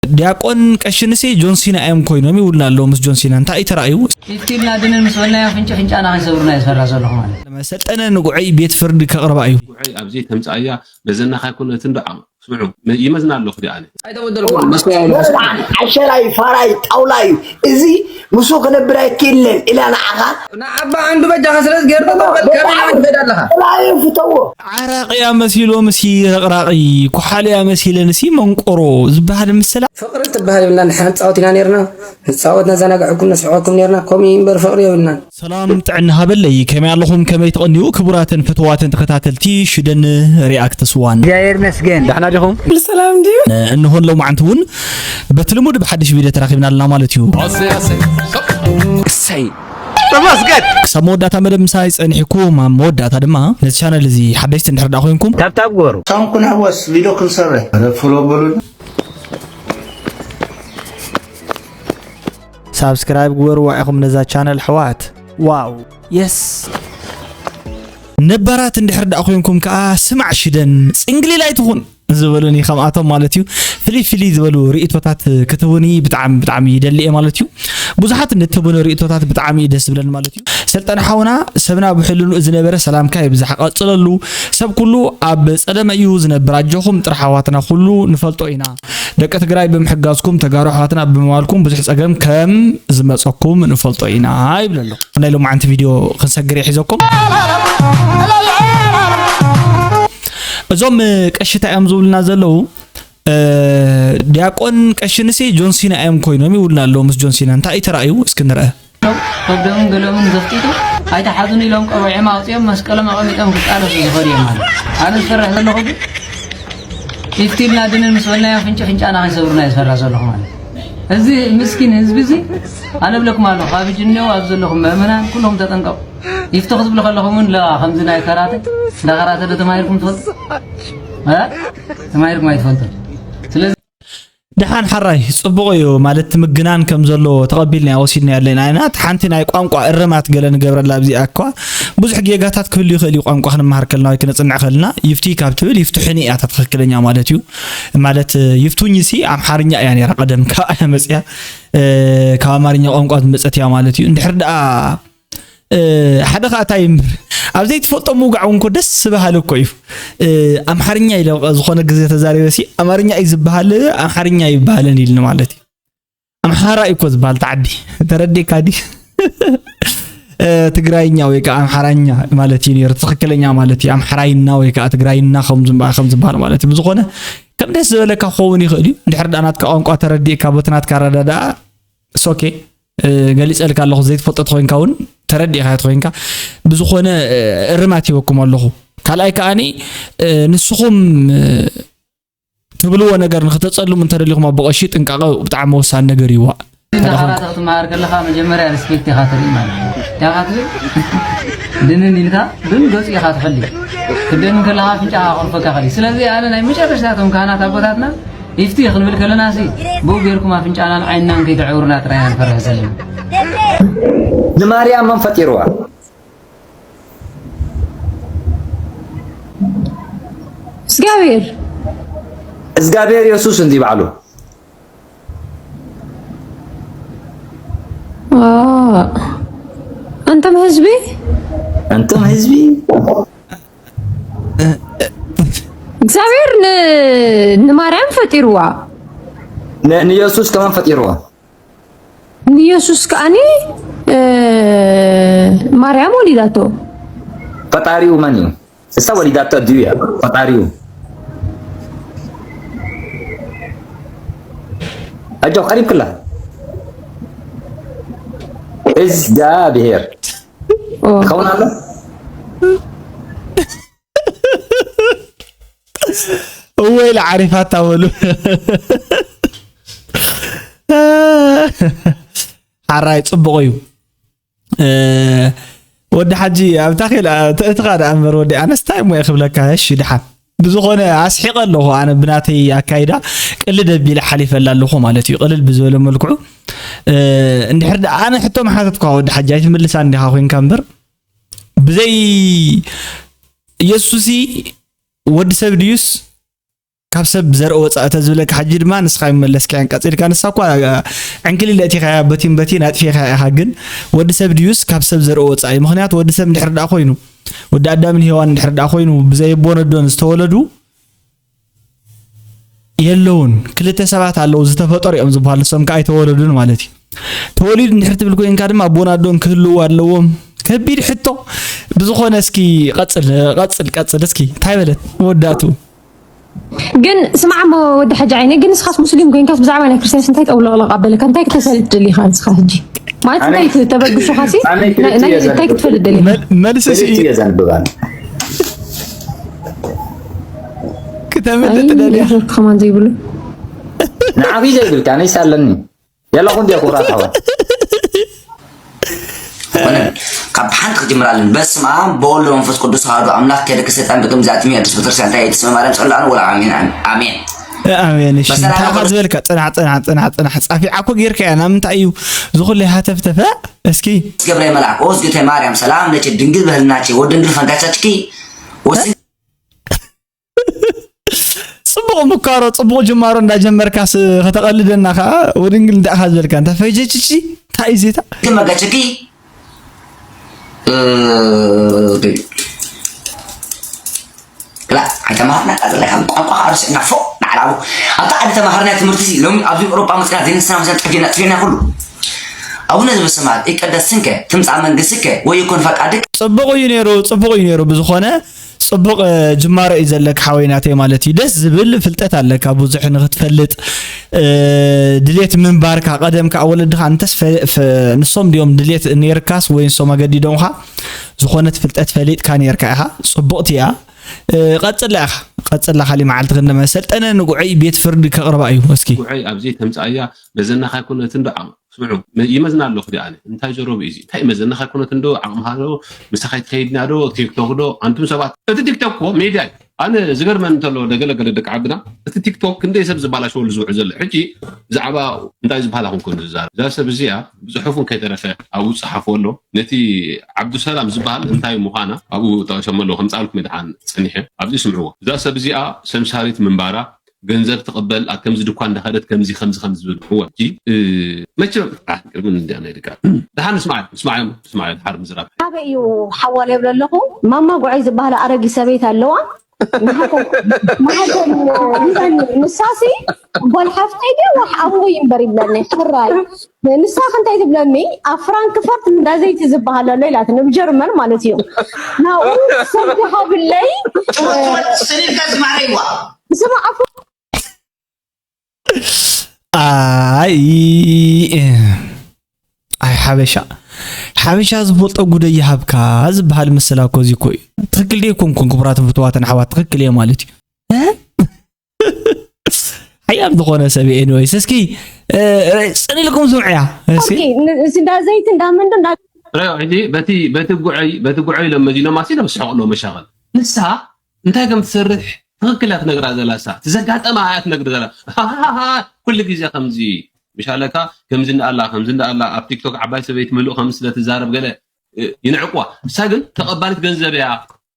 ዲያቆን ቀሽንሲ ጆንሲና እዮም ኮይኖም ይውልና ኣለዉ ምስ ጆንሲና እንታይ እዩ ተራእዩ? ኢፍቲልና ድንን ምስ በልናዮ ፍንጭ ፍንጫና ከይሰብሩና እዩ ዝፈራ ዘለኹ ማለት። ሰልጠነ ንጉዐይ ቤት ፍርድ ከቕርባ እዩ። ጉዐይ ኣብዚ ተምጻእያ መዘናኻ ኣይኮነትን ዶ ዓቕ ስምዑ ይመዝና ኣለኹ ዲ ኣነ። ኣይተበደልኩን መስኮ ያለ መስኮ። ዓሸራይ ፋራይ ጣውላ እዩ እዚ። ምስ ክነብር ኣይክእልን ኢላ ንዓኻ ንዓባ ዓንዱ በጃኻ ስለ ዝገርዶ በል ከመይ ናብ ትኸድ ኣለኻ? ጥራይ ፍተዎ። ዓራቕያ መሲሎምሲ ረቕራቒ፣ ኩሓልያ መሲለንሲ መንቆሮ ዝበሃል ምስላ። ፍቕሪ ትበሃል የብልናን። ንሕና ንጻወት ኢና ነይርና፣ ንጻወት ነዘናግዐኩም ነስሕቐኩም ነይርና። ከምኡ እዩ እምበር ፍቕሪ የብልናን። ሰላም ጥዕና ሃበለይ፣ ከመይ ኣለኹም? ከመይ ትቐንዩ? ክቡራትን ፍትዋትን ተኸታተልቲ ሽደን ሪኣክትስ ዋን። እግዚኣብሔር ይመስገን። ዳሕና ዲኹም? ኩሉ ሰላም ድዩ? እንሆን ሎማዓንቲ እውን በቲ ልሙድ ብሓድሽ ቪድዮ ተራኺብና ኣለና ማለት እዩ። እሰይ ተመስገን። ክሳብ መወዳእታ መደብ ምሳይ ጸኒሕኩም፣ ኣብ መወዳእታ ድማ ነዚ ቻነል እዚ ሓደሽቲ እንድሕር ደኣ ኮይንኩም ታብታብ ግበሩ። ሳንኩን ኣሕዋስ ቪድዮ ክንሰርሕ ኧረ ፎሎ በሉና። ሳብስክራይብ ግበርዋ ኢኹም ነዛ ቻነል ኣሕዋት። ዋው የስ። ነባራት እንድሕር ደኣ ኮይንኩም ከኣ ስማዕ ሽደን ጽንግሊል ኣይትኹን ዝበሉኒ ከምኣቶም ማለት እዩ። ፍልይ ፍልይ ዝበሉ ርእይቶታት ክትህቡኒ ብጣዕሚ ብጣዕሚ ይደሊ እየ ማለት እዩ። ብዙሓት ንትህቡኒ ርእይቶታት ብጣዕሚ እዩ ደስ ዝብለኒ ማለት እዩ። ሰልጠነ ሓውና ሰብና ብሕልንኡ ዝነበረ ሰላምካ ይብዛሕ ቀጽለሉ። ሰብ ኩሉ ኣብ ጸለመ እዩ ዝነብር ኣጆኹም ጥራሕ ኣሕዋትና ኩሉ ንፈልጦ ኢና። ደቂ ትግራይ ብምሕጋዝኩም ተጋሩ ኣሕዋትና ብምባልኩም ብዙሕ ፀገም ከም ዝመፀኩም ንፈልጦ ኢና ይብል ኣሎ። ናይ ሎማዓንቲ ቪድዮ ክንሰግር እየ ሒዘኩም። እዞም ቀሺ እንታይ እዮም ዝብሉና ዘለዉ? ዲያቆን ቀሽንሲ ጆንሲና እዮም ኮይኖም ይብሉና ኣለዉ። ምስ ጆንሲና እንታይ እዩ ተራእዩ? እስኪ ንርአ። ከብዶምን ገሎምን ዘፍጢጡ ኣይትሓዙኒ ኢሎም ቀበዖም ኣውፂኦም መስቀሎም ኣቐሚጦም ክቃለሱ ዝኸዱ እዮም ማለት። ኣነ ዝፈርሕ ዘለኹ ግን ኢፍቲ ኢልና ድንን ምስ በልናዮም ፍንጭ ፍንጫና ከይሰብሩና እዩ ዝፈርሕ ዘለኹ ማለት። እዚ ምስኪን ህዝቢ እዚ ኣነ እብለኩም ኣለኹ ካብ ሕጂ እኒኦ ኣብዚ ዘለኹም ምእመናን ኩልኹም ተጠንቀቑ። ኢፍቲ ክትብሉ ከለኹም እውን ለዋ ከምዚ ናይ ከራተ እንዳ ከራተ ዶ ተማሂርኩም ትፈልጡ? ተማሂርኩም ኣይትፈልጡን። ስለዚ ደሓን ሓራይ ጽቡቕ እዩ ማለት ምግናን ከም ዘሎ ተቐቢልና ወሲድና ያለና ኢና። ሓንቲ ናይ ቋንቋ እርማት ገለ ንገብረላ ኣብዚኣ እኳ ብዙሕ ጌጋታት ክህሉ ይኽእል እዩ። ቋንቋ ክንመሃር ከልና ወይ ክነጽንዕ ከልና ይፍቲ ካብ ትብል ይፍትሑኒ እያ እታ ትኽክለኛ ማለት እዩ። ማለት ይፍቱኝ ሲ ኣምሓርኛ እያ ነይራ ቀደም ካብኣ እያ መጽያ ካብ ኣማርኛ ቋንቋ ዝመጸት እያ ማለት እዩ። እንድሕር ደኣ ሓደ ኸዓ እንታይ እምበር ኣብ ዘይትፈልጦ ምውጋዕ እውን እኮ ደስ በሃሊ እኮ እዩ። ኣምሓርኛ ኢለ ዝኾነ ግዜ ተዛሪበ ሲ ኣማርኛ እዩ ዝበሃል ኣምሓርኛ ይበሃልን ኢልኒ ማለት እዩ። ኣምሓራ እዩ እኮ ዝበሃል ተዓዲ ተረዲእካ ዲ ትግራይኛ ወይ ከዓ ኣምሓራኛ ማለት እዩ ነይሩ ትኽክለኛ ማለት እዩ። ኣምሓራይና ወይ ከዓ ትግራይና ከም ዝበሃል ማለት እዩ። ብዝኾነ ከም ደስ ዝበለካ ክኸውን ይኽእል እዩ። እንድሕር ደኣ ናትካ ቋንቋ ተረዲእካ በቲ ናትካ ኣረዳድኣ ሶኬ ገሊፀልካ ኣለኹ ዘይትፈልጦ ተኮይንካ እውን ተረዲእካ ተኮይንካ ብዝኾነ እርማት ሂበኩም ኣለኹ። ካልኣይ ከዓኒ ንስኹም ትብልዎ ነገር ንክተፀልሙ እንተደሊኹም ኣቦ ቀሺ ጥንቃቐ ብጣዕሚ ወሳኒ ነገር እዩ። ዋእ እንተ ሓደ ኾንኩም። ካራተ ክትመሃር ከለኻ መጀመርያ ሪስፔክት ኢኻ ትርኢ ማለት እዩ። እንታይ ኢኻ ትብል? ድንን ኢልካ ግን ገፁ ኢኻ ትሕሊ። ክደንን ከለኻ ኣፍንጫኻ ከቕርፈካ ይኽእል እዩ። ስለዚ ኣነ ናይ መጨረሽታ እቶም ካህናት ኣቦታትና ኢፍቲ ክንብል ከለና ሲ ብኡ ጌርኩም ኣፍንጫናን ዓይንናን ከይተዕውሩና ጥራይ ኢና ንፈርሕ ዘለና። ንማርያም መን ፈጢርዋ? እግዚኣብሔር እግዚኣብሔር የሱስ እንዲ ባዕሉ ዋ፣ ኣንተም ህዝቢ ኣንተም ህዝቢ እግዚኣብሔር ን- ንማርያም ፈጢርዋ ን- ንየሱስ ከማን ፈጢርዋ ንየሱስ ከዓኒ እ፣ ማርያም ወሊዳቶ ፈጣሪኡ መን እዩ? እሳ ወሊዳቶ ድዩ እያ ፈጣሪኡ? ኣጆ ቀሪብክላ እግዚኣብሔር ኦ። ክኸውን ኣሎ። እወ ኢለ ዓሪፋታ በሉ። ሓራይ ጽቡቕ እዩ። እ፣ ወዲ ሓጂ ኣብታ ኬል ትእትኻ ደኣ እምበር ወዲ ኣነስታይ እሞ እየ ክብለካ። እሺ ደሓን ብዝኾነ ኣስሒቐ ኣለኹ ኣነ ብናተይ ኣካይዳ ቅልል ኣቢለ ሓሊፈላ ኣለኹ ማለት እዩ። ቅልል ብዝበለ መልክዑ እ፣ እንድሕር ደኣ ኣነ ሕቶ ምሓተትኳ ወዲ ሓጂ ኣይትምልሳ እንዲኻ ኮይንካ እምበር ብዘይ ኢየሱስሲ ወዲ ሰብ ድዩስ ካብ ሰብ ዘርኢ ወፃእ ተዝብለካ፣ ሕጂ ድማ ንስኻ ይመለስካ እየን ቀፂልካ። ንሳ እኳ ዕንክሊል ኣእቲኻያ፣ በቲን በቲን ኣጥፊኻያ ኢኻ። ግን ወዲ ሰብ ድዩስ ካብ ሰብ ዘርኢ ወፃኢ? ምኽንያቱ ወዲ ሰብ እንድሕር ደኣ ኮይኑ፣ ወዲ ኣዳምን ሄዋን እንድሕር ደኣ ኮይኑ፣ ብዘይ ኣቦን ኣዶን ዝተወለዱ የለውን። ክልተ ሰባት ኣለዉ ዝተፈጠሩ እዮም ዝበሃሉ፣ ንሶም ከኣ ኣይተወለዱን ማለት እዩ። ተወሊዱ እንድሕር ትብል ኮይንካ ድማ ኣቦን ኣዶን ክህልዉ ኣለዎም። ከቢድ ሕቶ። ብዝኾነ እስኪ ቀጽል፣ ቀጽል፣ ቀጽል እስኪ እንታይ በለት መወዳእትኡ? ግን ስማዕ እሞ ወዲ ሓጂ ዓይነ፣ ግን ንስኻስ ሙስሊም ኮይንካስ ብዛዕባ ናይ ክርስትያንስ እንታይ ጠውለቕለቕ ኣበለካ? እንታይ ክተፈልጥ ደሊኻ ንስኻ ሕጂ? ማለት እንታይ ተበግሱኻሲ እንታይ ክትፈልጥ ደሊኻ? መልስስ እዩ። ክተምልጥ ደሊኻ ከማን ዘይብሉ ንዓኺ ዘይብልካ ኣነይስ ኣለኒ። የላኹም ዲያ ክቡራት ኣሕዋት። ኣይኮነን። ካብ ሓንቲ ክጅምር ኣለኒ። በስመ ኣብ በወልድ መንፈስ ቅዱስ ኣሐዱ ኣምላኽ። ከደቂ ሰይጣን ደቂ ምዛእትም የድስ ቤተክርስትያን እንታይ የድስ ማርያም ጸላእን ወላ ኣሜን ኣሜን። ኣሜን። እሺ ታኻ ዝበልካ ጽናሕ ጽናሕ ጽናሕ ጽናሕ ጻፊዓ እኮ ጌርካ እያ። ናምንታይ እዩ ዝኹሉ ሃተፍተፈ? እስኪ ገብረ መልኣክ ኦዝግተ ማርያም ሰላም ነች ድንግል በህልናች ወድንግል ፈንታቻችኪ ወስ ጽቡቕ ምካሮ ጽቡቕ ጅማሮ እንዳጀመርካስ ከተቐልደና ከኣ ወድንግል እንዳኻ ዝበልካ እንተ ፈጀችቺ እንታይ እዩ ዜታ ክመገችኪ ላ ኣይተማሃርና ቃ ዘለካ ቋንቋ ከኣ ረሲዕና ፎ ንዓላቡ ኣብታ ዓዲ ተማሃርና ትምህርቲ ሲ ሎሚ ኣብዚ ኤውሮጳ መፅና ዘይንስና መሰል ጠፊና ጠፊና ኩሉ ኣቡነ ዘበሰማያት ይቀደስ ስምከ ትምፃእ መንግስትከ ወይኩን ፈቃድከ ጽቡቕ እዩ ነይሩ ጽቡቕ እዩ ነይሩ ብዝኾነ ጽቡቕ ጅማሮ እዩ ዘለካ ሓወይ ናተይ ማለት እዩ። ደስ ዝብል ፍልጠት ኣለካ ብዙሕ ንኽትፈልጥ ድሌት ምንባርካ ቀደም ከዓ ወለድኻ እንተስ ንሶም ድዮም ድሌት ነይርካስ ወይ ንሶም ኣገዲዶምኻ ዝኾነት ፍልጠት ፈሊጥካ ነይርካ ኢኻ። ጽቡቕቲ እያ። ቀጽላ ኢኻ ቀጽላ ካሊእ መዓልቲ ክንደመ ሰልጠነ ንጉዐይ ቤት ፍርዲ ከቕርባ እዩ እስኪ ጉዐይ ኣብዚ ተምጻእያ መዘናኻ ኣይኮነትን ዶ ዓቕሚ ስምዑ ይመዝና ኣለኹ ዲ ኣነ እንታይ ጀረቡ እዩ እንታይ መዘናኻ ኣይኮነትን ዶ ዓቕምኻ ዶ ምሳኻ ይትኸይድና ዶ ቲክቶክ ዶ ኣንቱም ሰባት እቲ ቲክቶክ ኮ ሜድያ እዩ ኣነ ዝገርመን እንተሎ ደገለገለ ደቂ ዓድና እቲ ቲክቶክ ክንደይ ሰብ ዝበላሸወሉ ዝውዕ ዘሎ ሕጂ ብዛዕባ እንታይ ዝበሃል ኣኹም ኮን ዝዛረብ እዛ ሰብ እዚኣ ብፅሑፉን ከይተረፈ ኣብኡ ዝፀሓፎ ኣሎ ነቲ ዓብዱሰላም ዝበሃል እንታይ ምዃና ኣብኡ ጠቂሶም ኣለዉ ከምፃልኩም ድሓን ፀኒሐ ኣብዚ ስምዕዎ እዛ ሰብ እዚኣ ሰምሳሪት ምንባራ ገንዘብ ትቕበል ኣብ ከምዚ ድኳን እንዳኸደት ከምዚ ከምዚ ከምዚ ዝብል እወ ሕጂ መቸም ቅድሚ እንዲያ ናይ ደቃ ድሓን ንስማዕ ንስማዕ እዮም ንስማዕ ድሓር ምዝራብ ኣበይ እዩ ሓዋል የብለ ኣለኹ ማማ ጉዐይ ዝበሃላ ኣረጊት ሰበይቲ ኣለዋ ማህተም ሂበኒ ንሳሲ ጓል ሓፍተይ ድያ ዋሕ ኣቦይ እምበር ይብለኒ ሕራይ ንሳ ክንታይ ትብለኒ ኣብ ፍራንክፈርት እንዳ ዘይቲ ዝበሃል ኣሎ ኢላትኒ ብጀርመን ማለት እዩ ናብኡ ሰልዲ ሃብለይ ስማ ኣፎ ኣይ ኣይ ሓበሻ ሓበሻ ዝፈልጦ ጉደይ ይሃብካ ዝበሃል ምስላ እኮ እዚ እኮ እዩ። ትኽክል ድየ ኣይኮንኩን ክቡራትን ፍቱዋትን ኣሕዋት? ትኽክል እየ ማለት እዩ። ሓያል ዝኾነ ሰብ እዩ። ኤኒወይስ እስኪ ፅን ኢልኩም ስምዕያ እስኪ። እንዳ ዘይት እንዳ መንዶ እንዳ ሪኦ ሕጂ በቲ በቲ ጉዐይ በቲ ጉዐይ ኢሎም መዚኖማ ሲ ኢሎም ዝስሕቑ ኣለዉ መሻቕል ንሳ እንታይ ከም ትሰርሕ ትኽክል እያ ትነግራ ዘላ እሳ እቲ ዘጋጠማ እያ ትነግር ዘላ ሃሃሃ ኩሉ ግዜ ከምዚ ምሻለካ ከምዚ እንዳኣላ ከምዚ እንዳኣላ ኣብ ቲክቶክ ዓባይ ሰበይቲ ምሉእ ከምዚ ስለ ትዛረብ ገለ ይንዕቅዋ እሳ ግን ተቐባሊት ገንዘብ እያ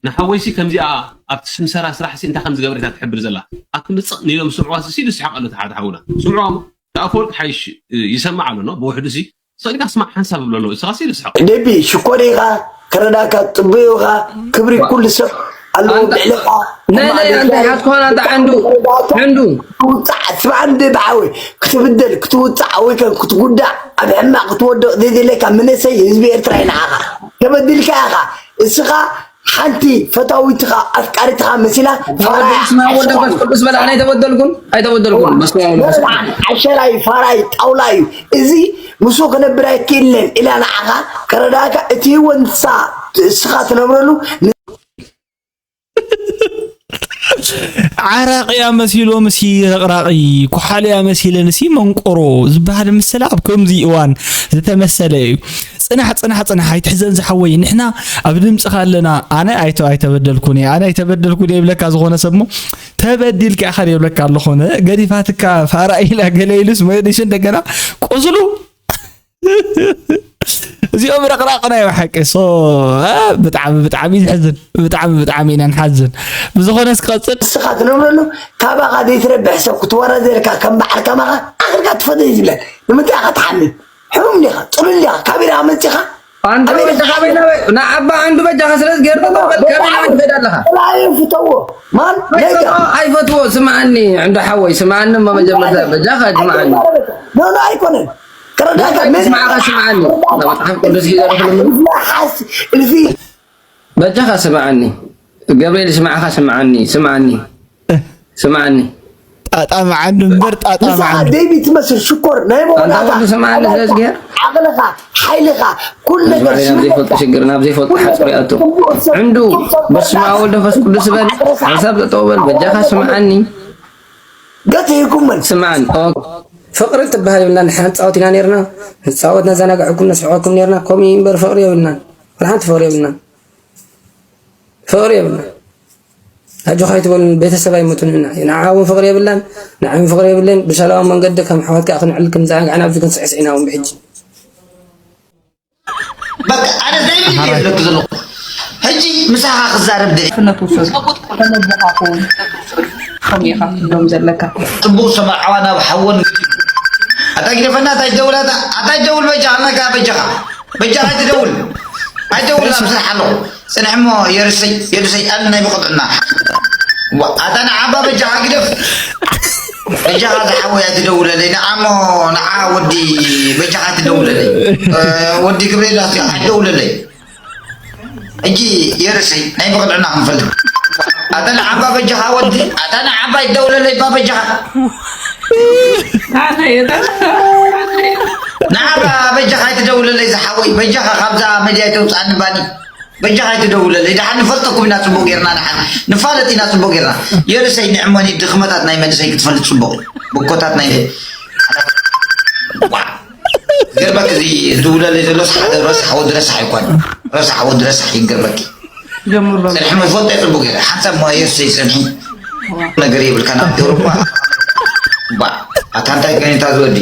ንሓወይሲ ከምዚኣ ኣብቲ ስምሰራ ስራሕሲ እንታይ ከም ዝገበረ እያ ትሕብር ዘላ ኣቲ ምፅቕ ንኢሎም ስምዕዋ ሲ ዝስሕቕ ኣሎ እቲ ሓደ ሓውና ስምዕዋ እሞ ኣፈወርቂ ሓይሽ ይሰምዕ ኣሎ ኖ ብውሕዱ ሲ ስቕ ኢልካ ስማዕ ሓንሳብ እብሎ ኣለዉ እስኻ ሲ ዝስሕቕ ደቢ ሽኮር ኢኻ ክረዳካ ጽቡቅ ኢኻ ክብሪ ኩሉ ሰብ ኣለዎ ብዕልኻ ናይ ናይ ኣንታ ሓትኳን ኣንታ ዓንዱ ዓንዱ ትውጻዕ ስማዕ እንደ ብሓወይ ክትብደል ክትውጻዕ ወይ ከ ክትጉዳእ ኣብ ሕማቅ ክትወድቕ ዘይደለካ መነሰይ ህዝቢ ኤርትራ እዩ ንዓኻ ተበዲልካ ኢኻ እስኻ ሓንቲ ፈታዊትኻ ኣፍቃሪትኻ መሲላ ፋራያ ስማ ወልደ መንፈስ ቅዱስ በላ ኣነ ኣይተበደልኩን ኣይተበደልኩን በስመ አብ ወልድ መንፈስ ቅዱስ ዓሸራይ ፋራይ ጣውላ እዩ እዚ ምስኡ ክነብር ኣይክእልን ኢላ ንዓኻ ከረዳእካ እቲ ህይወት ንሳ እስኻ ትነብረሉ ዓራቕያ መሲሎምሲ ረቕራቒ፣ ኩሓልያ መሲለንሲ መንቆሮ ዝበሃል ምስላ ኣብ ከምዚ እዋን ዝተመሰለ እዩ። ጽናሕ ጽናሕ ጽናሕ ኣይትሕዘን ዝሓወይ፣ ንሕና ኣብ ድምጽኻ ኣለና። ኣነ ኣይተ ኣይተበደልኩን እየ ኣነ ኣይተበደልኩን እየ ይብለካ ዝኾነ ሰብ እሞ ተበዲልካ ኢኻ ይብለካ ኣለኹ። ገዲፋትካ ፋራ ኢላ ገለ ኢሉስ መሊሱ እንደገና ቁስሉ እዚኦም ረቕራቕ ናይ ብሓቂ። ሶ፣ እ፣ ብጣዕሚ፣ ብጣዕሚ እዩ ዘሕዝን። ብጣዕሚ፣ ብጣዕሚ ኢና ንሓዝን። ብዝኾነ እስኪ ቀጽል። ንስኻ ትነብረሉ፣ ካባኻ ዘይትረብሕ ሰብ ክትወራዘልካ ከም በዓል ከማኻ ኣኽርካ ትፈትዮ እዩ ዝብለን። ንምንታይ ኢኻ ትሓምም? ሕሙም ዲኻ? ጽሉል ዲኻ? ካበይ ኢኻ መጺኻ? ኣንታ ኣበይ በጃኻ ኢኻ? በይና በይ-፣ ንዓባ ኣንዱ በጃኻ ስለዚ ገይርካ በል፣ ካበይ ኢኻ ትኸይድ ኣለኻ? ጥራይ ፍተዎ። ማን? ነጋ። ኣይፈትዎ፣ ኣይፈትዎ፣ ስምዓኒ፣ ዕንዶ ሓወይ፣ ስምዓኒ እሞ መጀመርታ በጃኻ ስምዓኒ። ኖ፣ ኖ፣ ኣይኮነን። ተረዳእካ? በቃ፣ ምን ስምዓኻ ስምዓኒ። መጽሓፍ ቅዱስ ሒዘ ኣለኹ። እልፊ ሓስ-፣ እልፊ። በጃኻ ስምዓኒ። ገብርኤል ስምዓኻ ስምዓኒ፣ ስምዓኒ። ስምዓኒ። ጣጣ መዓኒ እምበር ጣጣ ንስኻ መዓኒ። ደይቢ ትመስል ሽኮር ናይ ኣንታ መወዳእታ። ወዲ ስምዓኒ ስለ ዝገር። ዓቕልኻ፣ ሓይልኻ፣ ኩሉ ነገር ስምዓኒ ናብ ዘይፈልጦ ሽምለካ። ሽግር፣ ናብ ዘይፈልጦ ኩሉ ሓጹር ነገር ይኣቱ። ጽቡቕ ሰብ፣ ዕንዱ፣ ጽቡቕ ሰብ በስመ ኣብ ወወልድ ወመንፈስ ቅዱስ በል። ዓቕልኻ፣ ሓሳብ ጠጠው በል። በጃኻ ስምዓኒ። ገት ይኩመን። ስምዓኒ። ኦኬ። ፍቕሪ ትበሃል የብልናን። ንሕና ንጻወት ኢና ነይርና። ንጻወት፣ ነዘናግዐኩም፣ ነስሕቐኩም ነይርና። ከምኡ እዩ እምበር ፍቕሪ የብልናን። ወላ ሓንቲ ፍቕሪ የብልናን። ፍቕሪ የብልናን። ኣጆኻ ኣይትበሉን፣ ቤተሰብ ኣይሞቱን ኢና። ንዓ እውን ፍቕሪ የብላን፣ ንዓይ እውን ፍቕሪ የብለን። ብሰላማዊ መንገዲ ከም ኣሕዋት ከኣ ክንዕል፣ ክንዘናጋዕ፣ ናብዚ ክንስዕስዕ ኢና እውን ብሕጂ። በቃ፣ ኣነ ዘይብል እየ ዝብለኪ ዘለኹ። ሕጂ ምሳኻ ክዛረብ ደልየ። ሓላፍነት ውሰዱ። ከመቦኻ ክውን ከምኡ ኢኻ ክትብሎም ዘለካ። ጽቡቕ ሰብኣዋ ናብ ሓወን። ኣታ ግደፈና፣ ኣታ ይደውል፣ ኣታ፣ ኣታ ይደውል፣ በጃ፣ ኣነካ በጃኻ። በጃኻ ኣይትደውል። ኣይደውል፣ ኣብ ስራሕ ኣለኹ። ጽንሕ እሞ የርሰይ፣ የርሰይ፣ ኣነ ናይ ብቕጥዕና። ዋ፣ ኣታ ንዓባ በጃኻ ግደፍ። በጃኻ ዝሓወይ ኣይትደውለለይ። ንዓሞ፣ ንዓ ወዲ በጃኻ ኣይትደውለለይ። እ፣ ወዲ ግብሬ ዳስ ኣይትደውለለይ። ሕጂ የርሰይ፣ ናይ ብቕጥዕና ክንፈልጥ። ኣታ ንዓባ በጃኻ ወዲ፣ ኣታ ንዓባ ኣይትደውለለይ፣ ባ በጃኻ። ኣነ የለ። ንዓባ በጃኻ ኣይትደውለለይ ዝሓወይ፣ በጃኻ ካብዛ መድያ ኣይተውፅኣኒ ባኒ። በጃኻ ኣይትደውለለይ። ደሓን ንፈልጠኩም ኢና ጽቡቕ ጌርና፣ ደሓን ንፋለጥ ኢና ጽቡቕ ጌርና። የርሰይ ንዕመኒ ድኽመታት ናይ መንእሰይ ክትፈልጥ ጽቡቕ እዩ። ብኮታት ናይ ዋ። ገርበክ እዚ ዝውለለይ ዘሎስ ሓደ ረሳሕ ወዲ ረሳሕ ኣይኮን። ረሳሕ ወዲ ረሳሕ ይገርበክ። ጀምር በል። ጽንሕ ንፈልጦ ጽቡቕ ጌርና። ሓንሳብ እሞ የርሰይ ጽንሒ። ዋ። ነገር የብልካ ናብ ኤውሮጳ። ባ። ኣታ እንታይ ከኒታ ዝወዲ?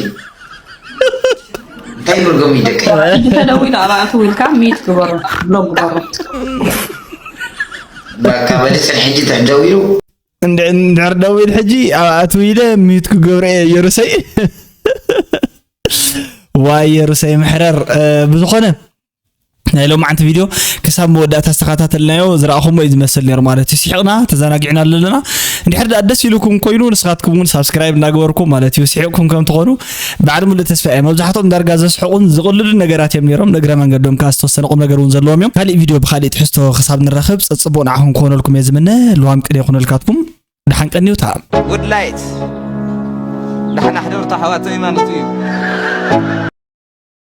እንታይ ይብርጎም ይደቀ? ሕጂ ተደዊሉ ኣባእቱ ኢልካ ሚት ግበሮ፣ ብሎክ ግበሮ። በቃ በሊ ጽን ሕጂ ተደዊሉ። እንድ-፣ እንድሕር ደዊል ሕጂ ኣባእቱ ኢለ ሚት ክገብረ እየ የሩሰይ። ዋይ የሩሰይ ምሕረር፣ እ፣ ብዝኾነ ናይ ሎማዓንቲ ቪድዮ ክሳብ መወዳእታ ዝተኸታተልናዮ ዝረኣኹሞ እዩ ዝመስል ነይሩ ማለት እዩ። ስሒቕና፣ ተዘናጊዕና ኣለና። እንድሕር ደኣ ደስ ኢሉኩም ኮይኑ ንስኻትኩም እውን ሳብስክራይብ እናገበርኩም ማለት እዩ ስሒቕኩም ከም ትኾኑ በዓል ሙሉእ ተስፋ እየ። መብዛሕትኦም ዳርጋ ዘስሕቑን ዝቕልሉን ነገራት እዮም ነይሮም። ንእግረ መንገዶም ከኣ ዝተወሰነ ቁም ነገር እውን ዘለዎም እዮም። ካሊእ ቪድዮ ብካሊእ ትሕዝቶ ክሳብ ንራኸብ ጸጽቡቕ ንዓኹም ክኾነልኩም እየ ዝምነ። ልዋም ቅኔ ይኹነልካትኩም። ደሓን ቀንዩ። ታም። ውድ ላይት፣ ደሓን ኣሕደርቱ ኣሕዋተይ ማለት እዩ።